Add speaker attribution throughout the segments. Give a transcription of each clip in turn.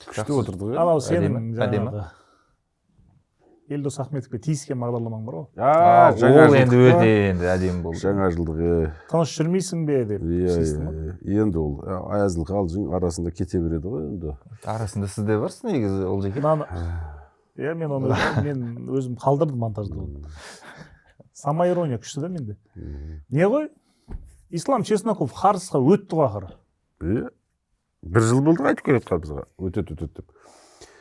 Speaker 1: Күшті отырдық, иә.
Speaker 2: Анау сенің
Speaker 3: Әдемі, әдемі.
Speaker 2: жаңағы Елдос Ахметовке тиіскен бағдарламаң бар ғой.
Speaker 1: А, жаңа
Speaker 3: Ол енді
Speaker 1: жылдық па?
Speaker 3: өте енді әдемі болды.
Speaker 1: Жаңа жылдық, иә.
Speaker 2: Тыныш жүрмейсің бе деп
Speaker 1: Иә,
Speaker 2: тиістің ғой.
Speaker 1: иә. Енді ол әзіл қалжың арасында кете береді ғой енді.
Speaker 3: Арасында сіз де барсыз негізі, ол жеке.
Speaker 2: Мынаны, иә, мен оны, мен өзім қалдырдым монтажда оны. Самоирония күшті да менде. Не ғой, Ислам Чесноков Хартсқа өтті ғой ақыры.
Speaker 1: Иә, бір жыл болды ғой айтып келе жатқанымызға, өтеді, өтеді деп.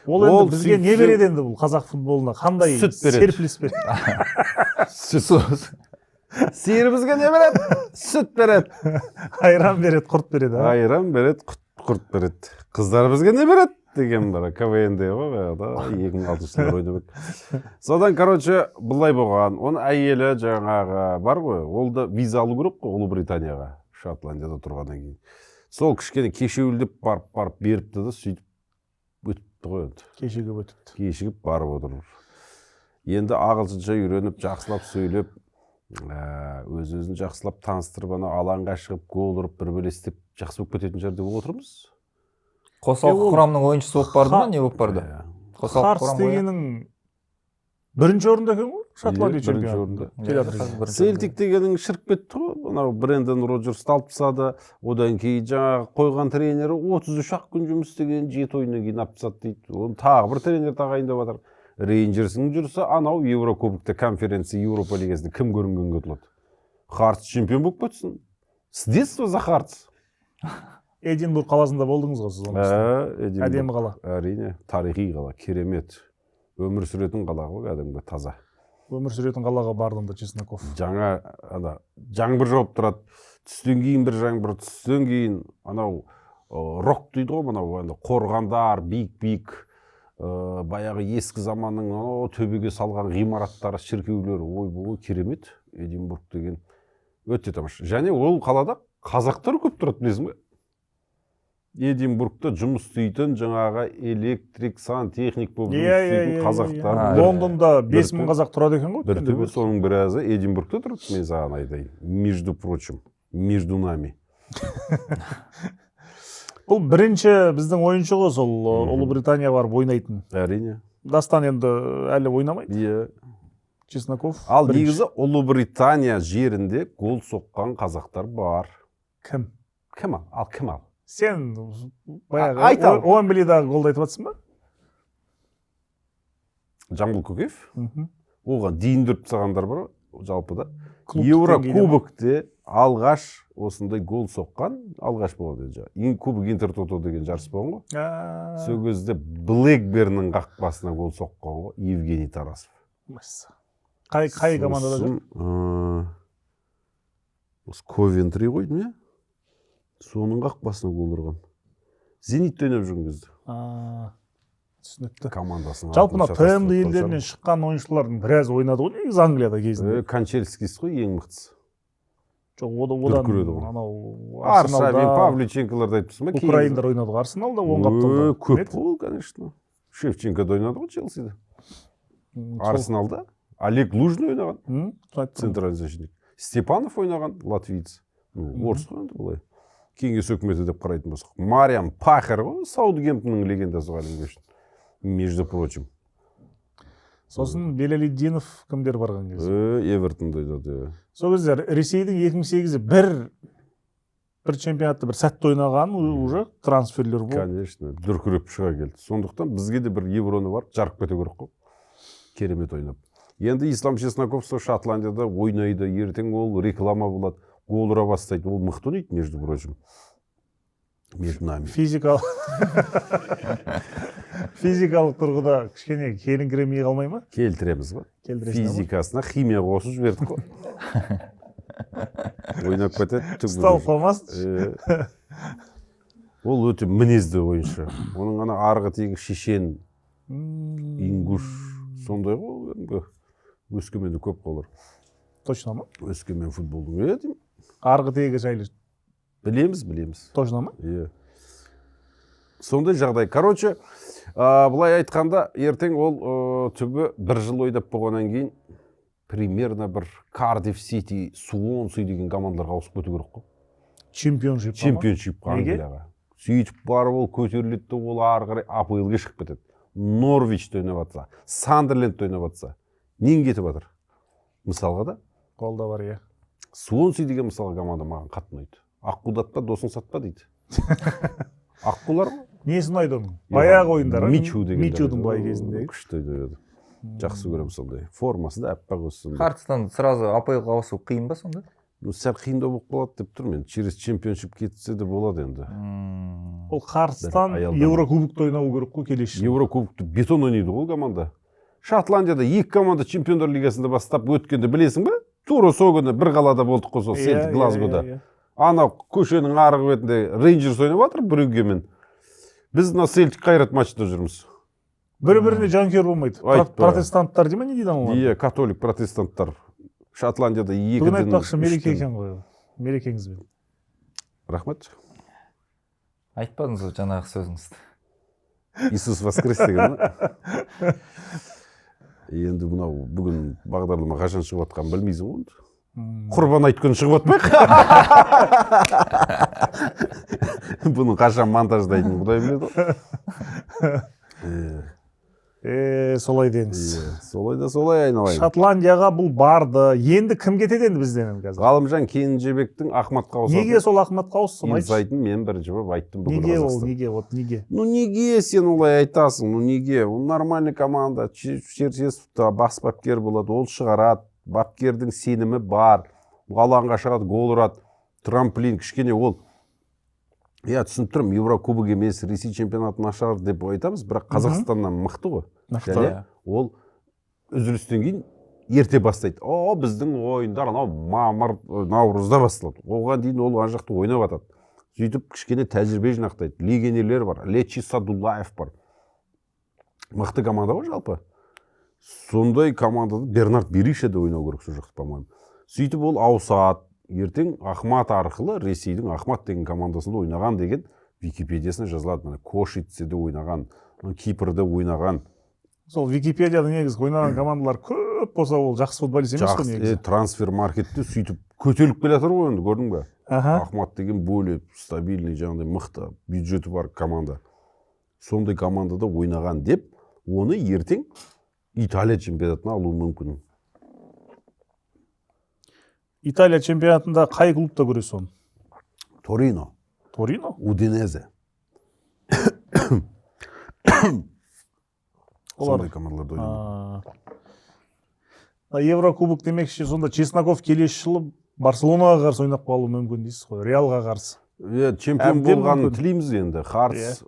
Speaker 2: Ол енді
Speaker 1: Ол
Speaker 2: бізге не береді енді, бұл қазақ футболына қандай
Speaker 1: Сүт береді.
Speaker 2: Серпіліс береді?
Speaker 1: Сүт. Сиыр бізге не береді? Сүт береді.
Speaker 2: Айран береді, құрт береді, а?
Speaker 1: Айран береді, құрт береді. Қыздар бізге не береді деген бір КВН-де ғой баяғыда, 2006 жылдары ойнап еді. Содан, короче, былай болған: оның әйелі жаңағы бар ғой, ол да виза алу керек қой Ұлыбританияға, Шотландияда тұрғаннан кейін. Сол кішкене кешеуілдеп барып барып беріпті да, сөйтіп өтіпті ғой енді.
Speaker 2: Кешігіп өтіпті.
Speaker 1: Кешігіп барып отыр. Енді ағылшынша үйреніп, жақсылап сөйлеп, өз өзін жақсылап таныстырып, ана алаңға шығып, гол ұрып, бір бөле істеп, жақсы болып кететін шығар деп отырмыз.
Speaker 3: Қосалқы құрамның ойыншысы болып барды ма, не болып барды?
Speaker 1: Иә.
Speaker 3: Қосалқы
Speaker 2: Хартс
Speaker 3: құрам ғой, иә?
Speaker 2: дегенің бірінші орында екен ғой Шотландия
Speaker 1: Иә, бірінші
Speaker 2: чемпионатында.
Speaker 1: орында.
Speaker 2: Келе жатыр.
Speaker 3: Қазір бірінші.
Speaker 1: Селтик дегенің шіріп кетті ғой. Мынау Брендон Роджерсті алып тастады. Одан кейін жаңағы қойған тренері 33 ақ күн жұмыс істеген, жеті ойыннан кейін алып тастады дейді. Оны тағы бір тренер тағайындап жатыр. Рейнджерсің жүрсе, анау Еврокубокта, конференция, Еуропа лигасында кім көрінгенге ұтылады. Хартс чемпион болып кетсін. С детства за Хартс.
Speaker 2: Эдинбург қаласында болдыңыз ғой сіз оның үстіне.
Speaker 1: Ә, Эдинбург.
Speaker 2: Әдемі қала.
Speaker 1: Әрине, тарихи қала, керемет. Өмір сүретін қала ғой кәдімгі, таза.
Speaker 2: Өмір сүретін қалаға бардым да, Чесноков.
Speaker 1: Жаңа ана жаңбыр жауып тұрады, түстен кейін бір жаңбыр, түстен кейін анау рок дейді ғой, мынау енді қорғандар, биік биік, баяғы ескі заманның анау төбеге салған ғимараттары, шіркеулері, ойбой, керемет. Эдинбург деген өте тамаша. Және ол қалада қазақтар көп тұрады, білесің бе? Эдинбургта жұмыс істейтін жаңағы электрик, сантехник болып жұмыс істейтін қазақтар
Speaker 2: Лондонда 5000 қазақ тұрады екен ғой
Speaker 1: бір
Speaker 2: өткенде
Speaker 1: түбі
Speaker 2: көрдім.
Speaker 1: Соның біразы Эдинбургта тұрады, мен саған айтайын. Между прочим, между нами.
Speaker 2: Бұл бірінші біздің ойыншы ғой сол Ұлыбританияға барып ойнайтын.
Speaker 1: Әрине.
Speaker 2: Дастан енді әлі ойнамайды.
Speaker 1: Иә.
Speaker 2: Чесноков
Speaker 1: Ал
Speaker 2: бірінші.
Speaker 1: негізі Ұлыбритания жерінде гол соққан қазақтар бар.
Speaker 2: Кім?
Speaker 1: Кім ал? Ал кім ал?
Speaker 2: Сен баяғы
Speaker 1: Айт ал.
Speaker 2: Уэмблидағы голды айтып жатрсың ба?
Speaker 1: Жамбыл Көкеев. Оған дейін дүріп тастағандар бар ғой жалпы да.
Speaker 2: Клубтық деңгейде ма?
Speaker 1: Еурокубокте алғаш осындай гол соққан, алғаш болған енді жаңағы. Ең Кубок Интертото деген жарыс болған ғой. Сол кезде Блэкберннің қақпасына гол соққан ғой Евгений Тарасов.
Speaker 2: Мәссаған. Қай командада жүр?
Speaker 1: Сосын, осы Ковентри ғой деймін, иә? Соның қақпасына гол ұрған. Зенитте ойнап жүрген кезде.
Speaker 2: Түсінікті.
Speaker 1: Командасының
Speaker 2: Жалпы мына
Speaker 1: атын
Speaker 2: ТМД
Speaker 1: шатастырып
Speaker 2: елдерінен шыққан ойыншылардың біразы ойнады ғой негізі Англияда кезінде.
Speaker 1: Канчельскис қой ең мықтысы.
Speaker 2: Жоқ, одан
Speaker 1: Дүркіреді ғой.
Speaker 2: анау
Speaker 1: Аршавин,
Speaker 2: Арсеналда
Speaker 1: Павлюченколарды айтып тұрсың ба?
Speaker 2: Украиндар ойнады ғой Арсеналда оң қапталда.
Speaker 1: Көп қой ол, конечно. Шевченко да ойнады ғой Челсиде. Арсеналда Олег Лужный ойнаған,
Speaker 2: Соны айтып тұрмын.
Speaker 1: центральный защитник. Степанов ойнаған, латвиец. Ну, орыс қой енді былай. Кеңес өкіметі деп қарайтын болсақ. Мариан Пахер ғой, Саутгемптонның легендасы ғой әлемге үшін. Между прочим.
Speaker 2: Сосын Белалиддинов кімдер барған кезде.
Speaker 1: Эвертонда ойнады, иә.
Speaker 2: Сол кезде Ресейдің 2008-де бір чемпионатта бір сәтті ойнаған уже трансферлер болды.
Speaker 1: Конечно, дүркіреп шыға келді. Сондықтан бізге де бір евроны барып жарып кету керек қой. Керемет ойнап. Енді Ислам Чесноков сол Шотландияда ойнайды, ертең ол реклама болады, гол ұра бастайды. Ол мықты ойнайды, между прочим. Между нами.
Speaker 2: Физикалық тұрғыда кішкене келіңкіремей қалмай ма?
Speaker 1: Келтіреміз ғой.
Speaker 2: Келтіресің ба?
Speaker 1: Физикасына химия қосып жібердік қой. Ойнап кетеді. Түк
Speaker 2: Ұсталып
Speaker 1: білмейді.
Speaker 2: қалмасын.
Speaker 1: Ол өте мінезді ойыншы. Оның ана арғы тегі шешен, ингуш сондай ғой кәдімгі. Өскеменде көп қой олар.
Speaker 2: Точно ма?
Speaker 1: Өскемен футболдың. Иә, деймін.
Speaker 2: Арғы тегі жайлы.
Speaker 1: Білеміз, білеміз.
Speaker 2: Точно ма?
Speaker 1: Иә. Сондай жағдай. Короче, былай айтқанда, ертең ол түбі бір жыл ойнап болғаннан кейін Примерно бір Кардифф Сити, Суонси деген командаларға ауысып кету керек қой.
Speaker 2: Чемпионшипқа ма?
Speaker 1: Чемпионшипқа.
Speaker 2: Неге?
Speaker 1: Англияға. Сөйтіп барып ол көтеріледі де, ол ары қарай АПЛ-ге шығып кетеді. Норвичте ойнап жатса, Сандерлендте ойнап жатса, нең кетіп жатыр мысалға да.
Speaker 2: Ол да бар, иә.
Speaker 1: Суонси деген, мысалға, команда маған қатты ұнайды. Аққудатпа, досың сатпа дейді, аққулар ғой.
Speaker 2: Несі ұнайды оның? Баяғы ойындары.
Speaker 1: Мичу деген.
Speaker 2: Мичудің былай кезіндегі.
Speaker 1: Күшті ойнайды, жақсы көремін сондай. Формасы да аппақ өзі сондай.
Speaker 3: Хартстан сразу АПЛ-ға ауысу қиын ба сонда?
Speaker 1: Ну, сәл қиындау болып қалады деп тұрмын мен. Через чемпионшип кетсе де болады енді.
Speaker 2: Ол Хартстан
Speaker 1: Бір аялдама.
Speaker 2: Еврокубокта ойнау керек қой келесі жылы.
Speaker 1: Еврокубокты бетон ойнайды ғой ол команда. Шотландияда екі команда Чемпиондар лигасында бастап өткенде, білесің бе, тура сол күні бір қалада болдық қой, сол Селтик, Глазгода.
Speaker 2: Иә, иә.
Speaker 1: Анау көшенің арғы бетінде Рейнджерс ойнап жатыр Брюггемен, біз мына Селтик Қайрат матчында жүрміз.
Speaker 2: Бір біріне жанкүйер болмайды.
Speaker 1: Айтпа.
Speaker 2: Протестанттар дей ма, не дейді аналар?
Speaker 1: Иә, католик, протестанттар. Шотландияда екі
Speaker 2: Бүгін,
Speaker 1: дін,
Speaker 2: айтпақшы,
Speaker 1: үш
Speaker 2: мереке
Speaker 1: дін.
Speaker 2: екен ғой. Мерекеңізбен.
Speaker 1: Рахмет.
Speaker 3: Айтпадыңыз ғой жаңағы сөзіңізді.
Speaker 1: Иисус воскрес деген ба? Енді мынау бүгін бағдарлама қашан шығып жатқанын білмейсің ғой енді. Құрбан айт күні шығып жатпайық. Бұны қашан монтаждайтынын құдай біледі ғой.
Speaker 2: Солай деңіз.
Speaker 1: Иә, солай да солай, айналайын.
Speaker 2: Шотландияға бұл барды. Енді кім кетеді енді бізден енді қазір?
Speaker 1: Ғалымжан Кенжебектің Ахматқа ауысатын
Speaker 2: Неге сол Ахматқа ауыссын, айтшы.
Speaker 1: Инсайтын мен бірінші болып айттым бүкіл
Speaker 2: Неге ол,
Speaker 1: Қазақстан.
Speaker 2: неге, вот неге?
Speaker 1: Ну неге сен олай айтасың? Ну неге? Ол нормальный команда. Черчесов та бас бапкер болады, ол шығарады. Бапкердің сенімі бар. Алаңға шығады, гол ұрады. Трамплин кішкене ол. Иә, түсініп тұрмын, Еврокубок емес, Ресей чемпионаты нашар деп айтамыз, бірақ Қазақстаннан мықты ғой.
Speaker 2: Мықты.
Speaker 1: Және ол үзілістен кейін ерте бастайды. О, біздің ойындар анау мамыр, наурызда басталады. Оған дейін ол ана жақта ойнап жатады. Сөйтіп кішкене тәжірибе жинақтайды. Легионерлер бар, Лечи Садулаев бар. Мықты команда ғой жалпы. Сондай командада Бернард Бериша да ойнау керек сол жақта, по-моему. Сөйтіп ол ауысады. Ертең Ахмат арқылы Ресейдің Ахмат деген командасында ойнаған деген Википедиясына жазылады. Міне, Кошицеде ойнаған, Кипрде ойнаған.
Speaker 2: Сол Википедияда негізі ойнаған командалар көп болса, ол жақсы футболист емес қой
Speaker 1: Жақсы,
Speaker 2: негізі.
Speaker 1: Трансфер маркетте сөйтіп көтеріліп келе жатыр ғой енді, көрдің бе?
Speaker 2: Аха.
Speaker 1: Ахмат деген более стабильный, жаңағыдай мықты бюджеті бар команда. Сондай командада ойнаған деп, оны ертең Италия чемпионатына алуы мүмкін.
Speaker 2: Италия чемпионатында қай клубта көресіз оны?
Speaker 1: Торино,
Speaker 2: Торино?
Speaker 1: Удинезе.
Speaker 2: Олар
Speaker 1: Сондай командаларда ойнайды.
Speaker 2: А. Еврокубок демекші, сонда Чесноков келесі жылы Барселонаға қарсы ойнап қалуы мүмкін дейсіз ғой, Реалға қарсы.
Speaker 1: Иә, чемпион
Speaker 2: Әбден
Speaker 1: болғанын
Speaker 2: мүмкін.
Speaker 1: тілейміз енді. Хартс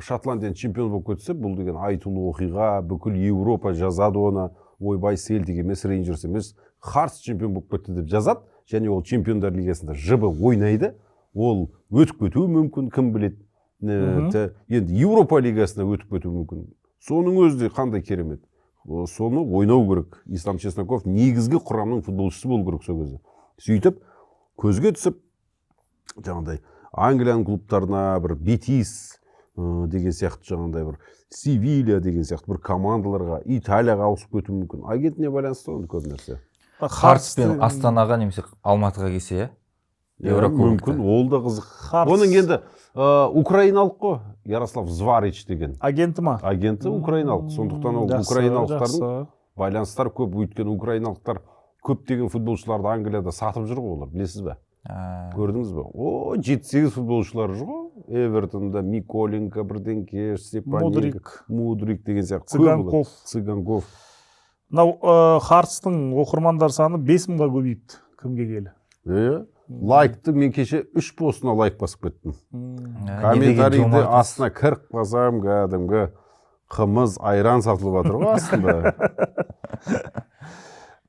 Speaker 1: Шотландияның чемпион болып кетсе, бұл деген айтулы оқиға, бүкіл Еуропа жазады оны. Ойбай, Селтик емес, Рейнджерс емес, Хартс чемпион болып кетті деп жазады. Және ол Чемпиондар лигасында жыбы ойнайды. Ол өтіп кетуі мүмкін, кім біледі. Енді Еуропа лигасына өтіп кетуі мүмкін. Соның өзі де қандай керемет. Соны ойнау керек. Ислам Чесноков негізгі құрамның футболшысы болу керек сол кезде. Сөйтіп көзге түсіп, жаңағыдай Англияның клубтарына, бір Бетис деген сияқты, жаңағыдай бір Севилья деген сияқты бір командаларға, Италияға ауысып кетуі мүмкін. Агентіне байланысты ғой енді көп нәрсе.
Speaker 3: Хартс пен Астанаға немесе Алматыға келсе, иә?
Speaker 1: Иә,
Speaker 3: Еврокубокта.
Speaker 1: мүмкін, ол да қызық.
Speaker 2: Хартс
Speaker 1: Оның енді украиналық қой, Ярослав Зварич деген.
Speaker 2: Агенті ма?
Speaker 1: Агенті украиналық. Сондықтан ол
Speaker 2: Жақсы,
Speaker 1: украиналықтардың
Speaker 2: жақсы.
Speaker 1: байланыстары көп, өйткені украиналықтар көптеген футболшыларды Англияда сатып жүр ғой олар, білесіз бе?
Speaker 3: А,
Speaker 1: Көрдіңіз бе? О, 7-8 футболшылар жүр ғой. Эвертонда Миколенко, бірдеңке, Степаненко,
Speaker 2: Мудрик,
Speaker 1: Мудрик деген сияқты. Көп олар.
Speaker 2: Цыганков.
Speaker 1: Цыганков.
Speaker 2: Мынау Хартстың оқырмандар саны 5000-ға көбейіпті кім келгелі.
Speaker 1: Иә. Лайкты мен кеше үш постына лайк басып кеттім.
Speaker 3: А, не деген
Speaker 1: Комментарийді
Speaker 3: жомартсыз.
Speaker 1: астына кіріп қалсам, кәдімгі қымыз, айран сатылып жатыр ғой астында.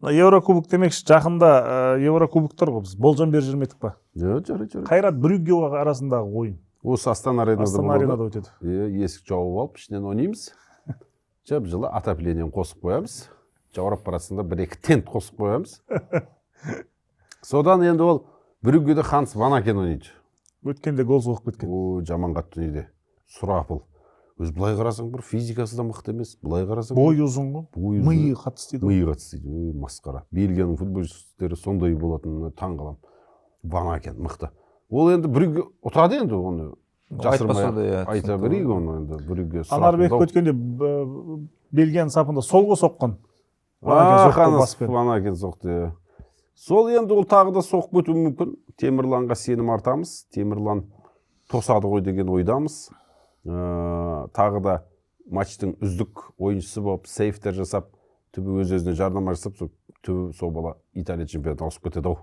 Speaker 2: Мына Еврокубок демекші, жақында Еврокубоктар ғой, біз болжам беріп жүрмедік па?
Speaker 1: Иә, жарайды, жарайды.
Speaker 2: Қайрат, Брюгге арасындағы ойын.
Speaker 1: Осы Астана аренада
Speaker 2: Астана
Speaker 1: болады.
Speaker 2: аренада өтеді.
Speaker 1: Иә, есік жауып алып, ішінен ойнаймыз. Жып жылы отоплениені қосып қоямыз. Жаурап барасың да, бір екі тент қосып қоямыз. Содан енді ол Брюггеде Ханс Ванакен ойнайды.
Speaker 2: Өткенде гол соғып кеткен.
Speaker 1: О, жаман қатты ойнайды. Сұрапыл. Өзі былай қарасаң, бір физикасы да мықты емес, былай қарасаң
Speaker 2: Бойы ұзын ғой.
Speaker 1: Бойы ұзын.
Speaker 2: Миы қатты істейді ғой.
Speaker 1: Миы қатты істейді. Ой, масқара. Бельгияның футболисттері сондай болатынына таң қаламын. Ван Акен мықты. Ол енді Брюгге ұтады енді, оны жасырмай
Speaker 3: Айтпаса да, иә,
Speaker 1: айта
Speaker 3: түсінікті
Speaker 1: берейік
Speaker 3: ғой.
Speaker 1: оны енді Брюгге.
Speaker 2: Анарбек өткенде Бельгияның сапында солға соққан. Ван Акен соқты
Speaker 1: Ханас
Speaker 2: баспен.
Speaker 1: Ван Акен соқты, иә. Сол енді ол тағы да соғып кетуі мүмкін. Темірланға сенім артамыз. Темірлан тосады ғой деген ойдамыз. Тағы да матчтың үздік ойыншысы болып, сейфтер жасап, түбі өз өзіне жарнама жасап, сол түбі сол бала Италия чемпионатына ауысып кетеді ау.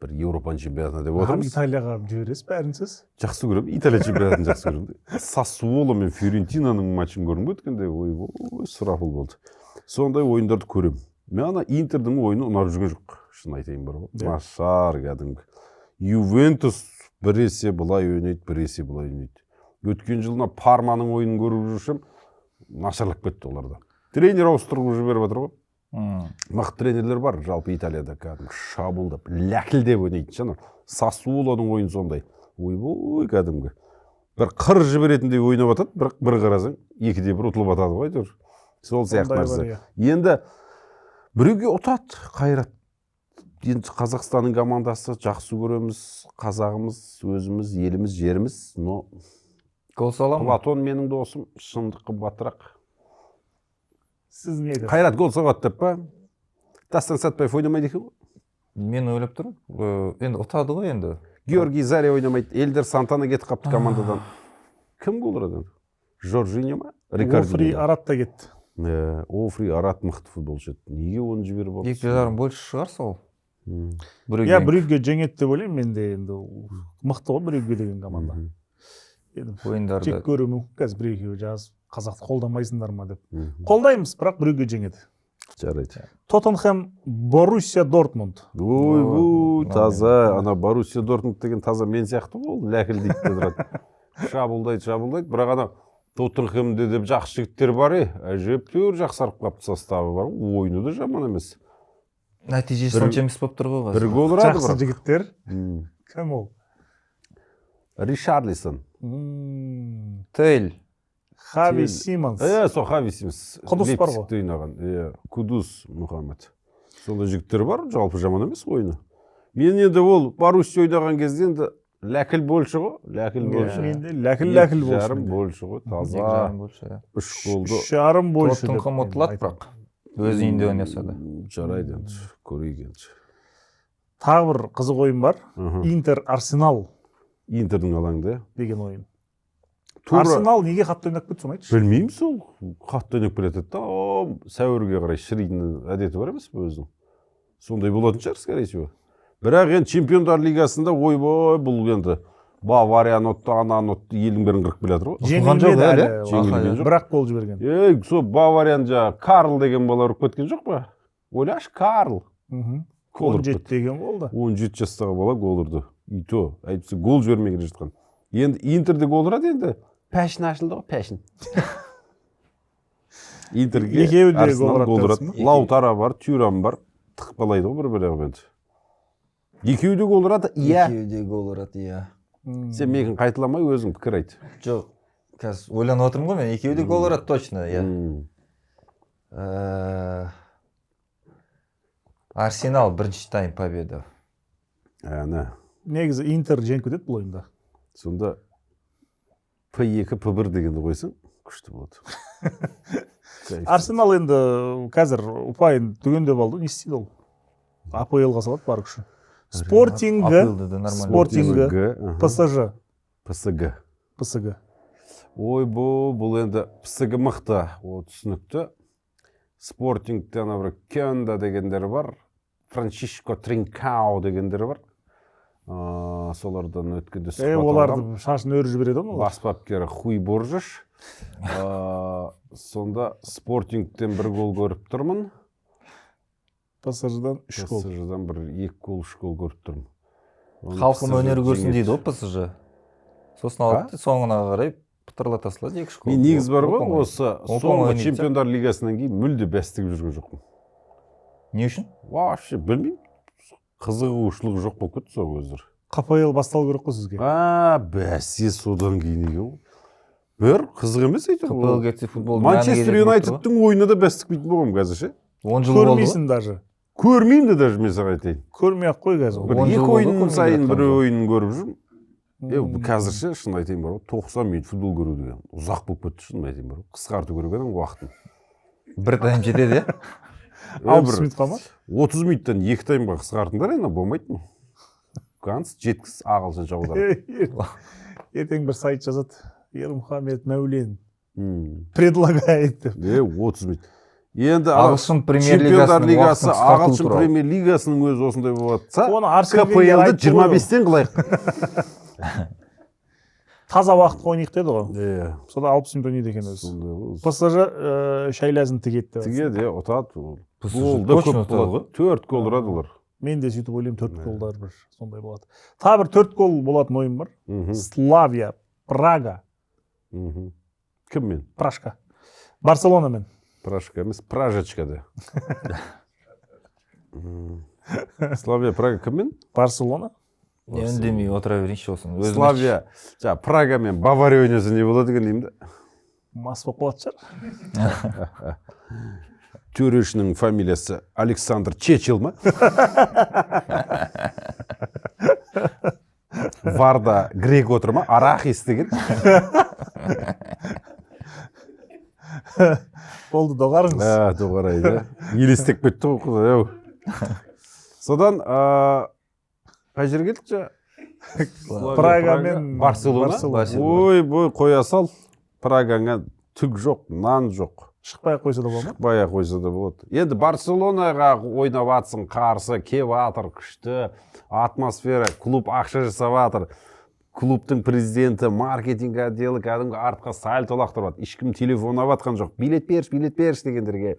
Speaker 1: Бір Еуропаның чемпионатына деп
Speaker 2: Маған
Speaker 1: отырмыз.
Speaker 2: Италияға жібересіз бәрін сіз.
Speaker 1: Жақсы көремін, Италия чемпионатын жақсы көремін. Сассуоло мен Фиорентинаның матчын көрдім ғой өткенде, ойбой, сұрапыл болды. Сондай ойындарды көремін. Мен ана Интердің ойыны ұнап жүрген жоқ, шын айтайын бар ғой.
Speaker 2: Иә.
Speaker 1: Нашар кәдімгі. Ювентус біресе былай ойнайды, біресе былай ойнайды. Өткен жылы мына Парманың ойынын көріп жүрсем, нашарлап кетті оларда. Тренер ауыстырып жіберіп жатыр ғой. Мықты тренерлер бар жалпы Италияда, кәдімгі шабуылдап, ләкілдеп ойнайтын ше анау. Сассуолоның ойыны сондай. Ойбой, кәдімгі. Бір қыр жіберетіндей ойнап жатады, бірақ бір қарасаң, 2-1 ұтылып жатады ғой әйтеуір. Сол сияқты
Speaker 2: Сондай бар,
Speaker 1: нәрсе.
Speaker 2: иә.
Speaker 1: Енді біреуге ұтады Қайрат. Енді Қазақстанның командасы, жақсы көреміз, қазағымыз, өзіміз, еліміз, жеріміз, но
Speaker 3: Гол сала ма?
Speaker 1: Платон менің досым, шындық қымбатырақ.
Speaker 2: Сіз не айтасыз?
Speaker 1: Қайрат гол соғады деп па? Дастан Сәтбаев ойнамайды екен ғой.
Speaker 3: Мен ойлап тұрмын, енді ұтады ғой енді.
Speaker 1: Георгий Заря ойнамайды, Элдер Сантана кетіп қалыпты командадан. Кім гол ұрады енді? Жоржиньо ма? Рикардиньо
Speaker 2: Офри
Speaker 1: ма?
Speaker 2: Арат та кетті.
Speaker 1: Офри Арат мықты футболшы еді. Неге оны жіберіп алды?
Speaker 3: 2,5 больше шығар сол. Брюгге.
Speaker 2: Иә, Брюгге жеңеді деп ойлаймын мен де енді. Мықты ғой Брюгге деген команда. Енді
Speaker 3: Ойындарды.
Speaker 2: жек көруі мүмкін қазір бір екеуі жазып, қазақты қолдамайсыңдар ма деп. Қолдаймыз, бірақ Брюгге жеңеді.
Speaker 1: Жарайды.
Speaker 2: Тоттенхэм, Боруссия Дортмунд.
Speaker 1: Ойбой,
Speaker 3: Ой,
Speaker 1: таза, ана Боруссия Дортмунд деген таза мен сияқты ғой, ол ләкілдейді де тұрады. Шабуылдайды, шабуылдайды, бірақ ана Тоттенхэмде деп жақсы жігіттер бар, әжептәуір жақсарып қалыпты составы бар, ойыны да жаман емес.
Speaker 3: Нәтижесі сонша емес болып тұр ғой қазір.
Speaker 1: Бір гол ұрады
Speaker 2: Жақсы
Speaker 1: бірақ.
Speaker 2: жігіттер. Кім ол?
Speaker 1: Ришарлисон.
Speaker 3: Тейл.
Speaker 2: Хави
Speaker 1: Тейл.
Speaker 2: Симонс.
Speaker 1: Сол Хави Симонс.
Speaker 2: Кудус бар ғой.
Speaker 1: Лейпцигте ойнаған. Кудус Мұхаммед. Сондай жігіттер бар, жалпы жаман емес ойыны. Мен енді ол Боруссия ойнаған кезде енді ләкіл больше ғой, ләкіл больше.
Speaker 2: Мен де ләкіл больше.
Speaker 1: Жарым больше ғой, таза.
Speaker 3: 2,5 больше, иә.
Speaker 1: 3 голды.
Speaker 2: 3,5 больше. деп
Speaker 3: Тоттенхэм
Speaker 2: мен
Speaker 3: ұтылады
Speaker 2: айтамын.
Speaker 3: бірақ. Өз үйінде ойнаса да.
Speaker 1: Жарайды енді, көрейік енді.
Speaker 2: Тағы бір қызық ойын бар. Интер Арсенал
Speaker 1: Интердің алаңында.
Speaker 2: деген ойын.
Speaker 1: Тура.
Speaker 2: Арсенал неге қатты ойнап кетті, соны айтшы.
Speaker 1: Білмеймін, сол қатты ойнап келе жатады да, сәуірге қарай шіритін әдеті бар емес пе өзінің. Сондай болатын шығар, скорее всего. Бірақ енді Чемпиондар лигасында ойбой, бұл енді Баварияны ұтты, ананы ұтты, елдің бәрін қырып келе жатыр ғой.
Speaker 3: Ұтылған жоқ
Speaker 2: Жеңілмеді
Speaker 3: әлі,
Speaker 2: әлі.
Speaker 1: Жеңілген жоқ.
Speaker 2: Бірақ гол жіберген.
Speaker 1: Ей, сол Баварияны жаңағы Карл деген бала ұрып кеткен жоқ па? Ойлашы, Карл. Гол ұрып
Speaker 2: 17
Speaker 1: кетті.
Speaker 2: деген болды.
Speaker 1: 17 жастағы бала гол ұрды. И то, әйтпесе гол жібермей келе жатқан. Енді Интерде гол ұрады енді. Пәшін ашылды ғой, пәшін. Интерге
Speaker 2: Екеуі де
Speaker 1: Арсенал
Speaker 2: гол
Speaker 1: гол
Speaker 2: ұрады
Speaker 1: ұрады.
Speaker 2: дерсің ба?
Speaker 1: Лаутара бар, Тюрам бар. Тықпалайды ғой бір-бір енді. Екеуі де гол ұрады, иә.
Speaker 3: Екеуі де гол ұрады, иә.
Speaker 1: Сен менікін қайталамай, өзің пікір айт.
Speaker 3: Жоқ, қазір ойланып отырмын ғой мен. Екеуі де гол ұрады точно, иә. Арсенал бірінші тайм победа.
Speaker 1: Әне.
Speaker 2: Негізі Интер жеңіп кетеді бұл ойында.
Speaker 1: Сонда П2, П1 дегенді қойсаң, күшті болады.
Speaker 2: Арсенал енді қазір ұпайын түгендеп алды. Не істейді ол? АПЛ-ға салады бар күші. Спортинг,
Speaker 3: АПЛ-да да нормально.
Speaker 2: Спортинг. ПСЖ,
Speaker 1: ПСГ.
Speaker 2: ПСГ.
Speaker 1: Ой, бұл енді ПСГ мықты, о түсінікті. Спортингте ана бір Кенда дегендер бар, Франциско Тринкао дегендер бар. Солардан өткенде сұхбат
Speaker 2: Оларды
Speaker 1: алғам.
Speaker 2: шашын өріп жібереді ғой олар.
Speaker 1: Бас бапкері Хуй Боржеш. Сонда Спортингтен бір гол көріп тұрмын.
Speaker 2: ПСЖ-дан 3 гол.
Speaker 1: ПСЖ-дан бір 2 гол, 3 гол көріп тұрмын. Оны
Speaker 3: Халқым
Speaker 1: PSG
Speaker 3: өнер көрсін
Speaker 1: жеңеді.
Speaker 3: дейді ғой ПСЖ. Сосын алады, соңына қарай пытырлата салады 2-3 гол.
Speaker 1: Мен негіз бар ғой,
Speaker 3: Оп-оңай.
Speaker 1: осы
Speaker 3: Оп-оңай
Speaker 1: соңғы
Speaker 3: ойнайды.
Speaker 1: Чемпиондар лигасынан кейін мүлде бәс тігіп жүрген жоқпын.
Speaker 3: Не үшін?
Speaker 1: Вообще білмеймін. Қызығушылық жоқ болып кетті сол өздері.
Speaker 2: КПЛ басталу керек қой сізге.
Speaker 1: Бәсе содан кейін екен ғой. Бір қызық емес әйтеуір.
Speaker 3: КПЛ кетсе футбол.
Speaker 1: Манчестер Юнайтедтің ойынына да бәс тікпейтін болғанмын қазір ше.
Speaker 3: 10 жыл болды.
Speaker 2: Көрмейсің даже.
Speaker 1: Көрмеймін де даже, мен саған айтайын.
Speaker 2: Көрмей ақ қой қазір.
Speaker 1: Бір
Speaker 3: Он жыл
Speaker 1: екі
Speaker 3: болды
Speaker 1: ойын
Speaker 3: көрмей
Speaker 1: сайын
Speaker 3: жатқан
Speaker 1: бір
Speaker 3: жоқ.
Speaker 1: ойынын көріп жүрмін. Қазір ше, шын айтайын бар ғой, 90 минут футбол көру деген ұзақ болып кетті, шын айтайын бар ғой. Қысқарту керек адам уақытын.
Speaker 3: Бір тайм жетеді, иә?
Speaker 2: 60 минутқа ма?
Speaker 1: 30 минуттан 2 таймға қысқартыңдар, енді болмайды. Ганс жеткіз ағылшынша аударып.
Speaker 2: Ертең бір сайт жазады. Ермұхамед Мәулен предлагает деп.
Speaker 1: 30 минут. Енді
Speaker 3: ағылшын премьер
Speaker 1: Чемпиондар
Speaker 3: лигасының
Speaker 1: лигасы,
Speaker 3: уақытын қысқарту
Speaker 1: ағылшын
Speaker 3: туралы.
Speaker 1: премьер лигасының өзі осындай болып жатса,
Speaker 2: Оны Арсен Венгер
Speaker 1: КПЛ-ді
Speaker 2: айтты ғой.
Speaker 1: 25-тен қылайық.
Speaker 2: Таза уақытқа ойнайық деді ғой.
Speaker 1: Иә.
Speaker 2: Сода 60 минут ойнайды екен өзі.
Speaker 1: Сондай ғой.
Speaker 2: ПСЖ шайласын тігеді деп.
Speaker 1: Тігеді, иә, ұтады. Ол
Speaker 3: PSG
Speaker 1: гол да
Speaker 3: точно
Speaker 1: көп
Speaker 3: ұтады
Speaker 1: болады. 4 гол ұрады олар.
Speaker 2: Мен де сөйтіп ойлаймын, 4 голдар бір сондай болады. Тағы бір 4 гол болатын ойын бар.
Speaker 1: Мхм.
Speaker 2: Славия, Прага,
Speaker 1: Мхм. Кіммен?
Speaker 2: Прашка. Барселонамен.
Speaker 1: Прашка емес, Пражечка да. Славия, Прага кіммен?
Speaker 2: Барселона.
Speaker 3: Не үндемей отыра берейінші осыны. Өзім
Speaker 1: Славия, жаңа Прага мен Бавария ойнаса не болады екен деймін да.
Speaker 2: Мас болып қалатын шығар.
Speaker 1: Төрешінің фамилиясы Александр Чечил ма? Варда грек отыр ма? Арахис деген.
Speaker 2: Болды, доғарыңыз.
Speaker 1: Доғарайды. Елестеп кетті ғой, құдай ау. Содан қай жерге келдік жаңа?
Speaker 2: Прага мен
Speaker 1: Барселона.
Speaker 3: Барселона.
Speaker 1: Ой, бой, қоя сал. Прагаңа түк жоқ, нан жоқ.
Speaker 2: Шықпай ақ қойса да болады ма?
Speaker 1: Шықпай ақ қойса да болады. Енді Барселонаға ойнап атсың, қарсы кеп атыр, күшті атмосфера, клуб ақша жасап атыр. Клубтың президенті, маркетинг отделі кәдімгі артқа сальто лақтырып жатыр. Ешкім телефон алып жатқан жоқ. Билет берші, билет берші дегендерге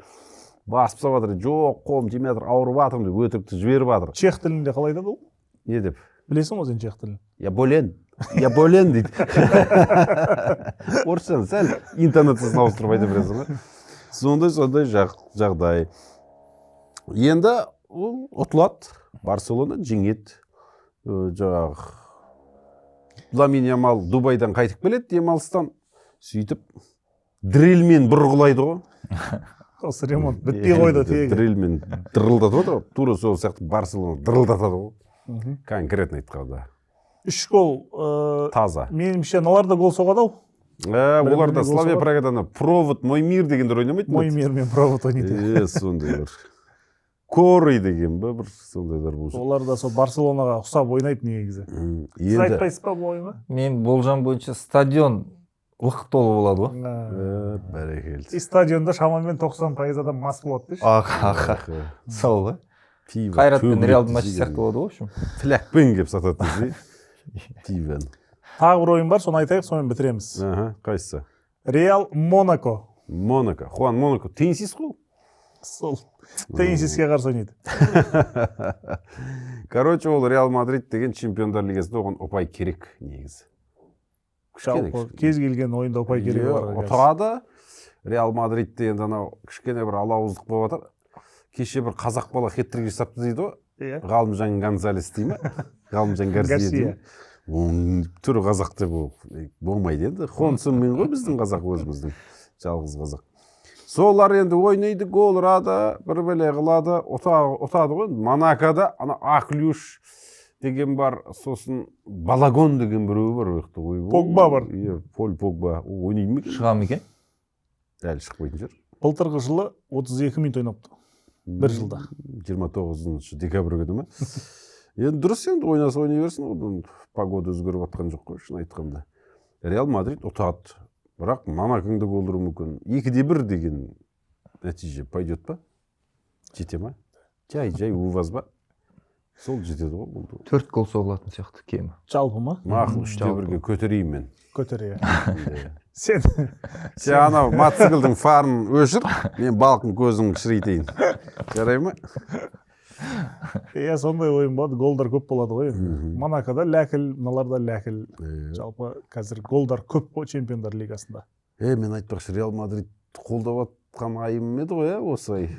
Speaker 1: басып салып жатыр. Жоқ, қолым тимей жатыр, ауырып жатырмын деп өтірікті жіберіп жатыр.
Speaker 2: Чех тілінде қалай айтады ол?
Speaker 1: Не деп?
Speaker 2: Білесің ғой сен чех тілін.
Speaker 1: Я болен. Я болен дейді. Орысшаны сәл интонациясын ауыстырып айта бересің ғой. Сондай жағдай. Енді ол ұтылады. Барселона жеңеді. Жаңағы Ламин Ямал Дубайдан қайтып келеді демалыстан. Сөйтіп дрельмен бұрғылайды ғой.
Speaker 2: Осы ремонт бітпей қойды тегі.
Speaker 1: Дрельмен дырылдатып отыр. Тура сол сияқты Барселона дырылдатады ғой. Конкретно айтқанда.
Speaker 2: 3 гол.
Speaker 1: Таза.
Speaker 2: Меніңше аналар да гол соғады ау.
Speaker 1: Олар да
Speaker 2: гол
Speaker 1: Славия
Speaker 2: соғады.
Speaker 1: Прагадан провод мой мир дегендер ойнамайтын ба?
Speaker 2: Мой мир мен провод ойнайды.
Speaker 1: Сондай бір. Корый деген ба бір сондайлар болса.
Speaker 2: Олар да сол Барселонаға ұқсап ойнайды негізі. Сіз айтпайсыз ба бұл ойынға?
Speaker 3: Мен болжам бойынша стадион лық толы болады ғой.
Speaker 1: Бәрекелді.
Speaker 2: И стадионда шамамен 90% адам мас болады деші.
Speaker 3: Ах, сол ғой. Қайрат пен Реалдың матчы сияқты болады ғой, в общем.
Speaker 1: Флякпен кеп сатады десе. Пиваны.
Speaker 2: Тағы бір ойын бар, соны айтайық, сонымен бітіреміз.
Speaker 1: Қайсысы?
Speaker 2: Реал Монако.
Speaker 1: Монако. Хуан Монако. Теннисист қой?
Speaker 2: Сол. Теннисистке қарсы ойнайды.
Speaker 1: Короче, ол Реал Мадрид деген Чемпиондар лигасында оған ұпай керек негізі.
Speaker 2: Жалпы кез келген ойында ұпай керек оларға.
Speaker 1: Ұтады. Реал Мадридте енді анау кішкене бір алауыздық болып жатыр. Кеше бір қазақ бала хет-трик жасапты дейді ғой.
Speaker 2: Иә.
Speaker 1: Ғалымжан Гонзалес дей ме? Ғалымжан Гарсия дей ме? Оның түрі қазақ деп болмайды енді. Хонсынмен ғой біздің қазақ, өзіміздің жалғыз қазақ. Солар енді ойнайды, гол ұрады, бір бәле қылады, ұтады ғой. Монакода ана Аклюш деген бар, сосын Балагон деген біреу бар.
Speaker 2: Погба бар.
Speaker 1: Иә, Поль Погба. Ол ойнайды ма екен?
Speaker 3: Шыға ма екен?
Speaker 1: Әлі шықпайтын шығар.
Speaker 2: Былтырғы жылы 32 минут ойнапты. Бір жылда.
Speaker 1: 29 декабрь күні ма? Енді дұрыс, енді ойнаса ойнай берсін, одан погода өзгеріп жатқан жоқ қой, шын айтқанда. Реал Мадрид ұтады. Бірақ Монаконы да гол ұруы мүмкін. 2-1 деген нәтиже пойдет па? Жете ма? Жай-жай уваз ба? Сол жетеді ғой болды.
Speaker 3: 4 гол соғылатын сияқты кемі.
Speaker 2: Жалпы ма?
Speaker 1: Мақұл, 3-1-ге көтерейін мен.
Speaker 2: Көтер, иә. Сен
Speaker 1: Сен анау мотоциклдің фарын өшір, мен балықтың көзін кішірейтейін. Жарай ма?
Speaker 2: Иә, сондай ойын болады, голдар көп болады ғой енді. Монакода ләкіл, мыналарда ләкіл. Жалпы қазір голдар көп қой Чемпиондар лигасында.
Speaker 1: Мен айтпақшы, Реал Мадрид қолдап атқан айым еді ғой, осы ай.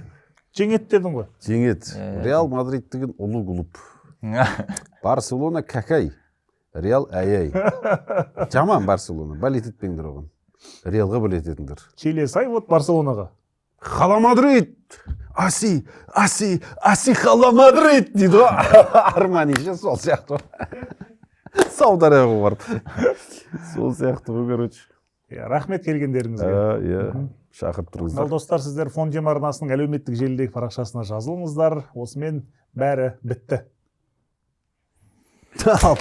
Speaker 2: Жеңеді дедің ғой.
Speaker 1: Жеңеді. Реал Мадрид деген ұлы клуб. Барселона какай, Реал ай-ай. Жаман Барселона, болеть етпеңдер оған. Реалға болеть етіңдер.
Speaker 2: Келесі ай вот Барселонаға.
Speaker 1: Хала Мадрид! Аси, аси, аси, хала Мадрид дейді ғой. Армани ше, сол сияқты ғой. Сауд Арабияға барып. Сол сияқты ғой, короче.
Speaker 2: Иә, рахмет келгендеріңізге.
Speaker 1: Иә, шақырып
Speaker 2: Ал
Speaker 1: тұрыңыздар.
Speaker 2: достар, сіздер Фондем арнасының әлеуметтік желідегі парақшасына жазылыңыздар. Осымен бәрі бітті.
Speaker 1: Ал.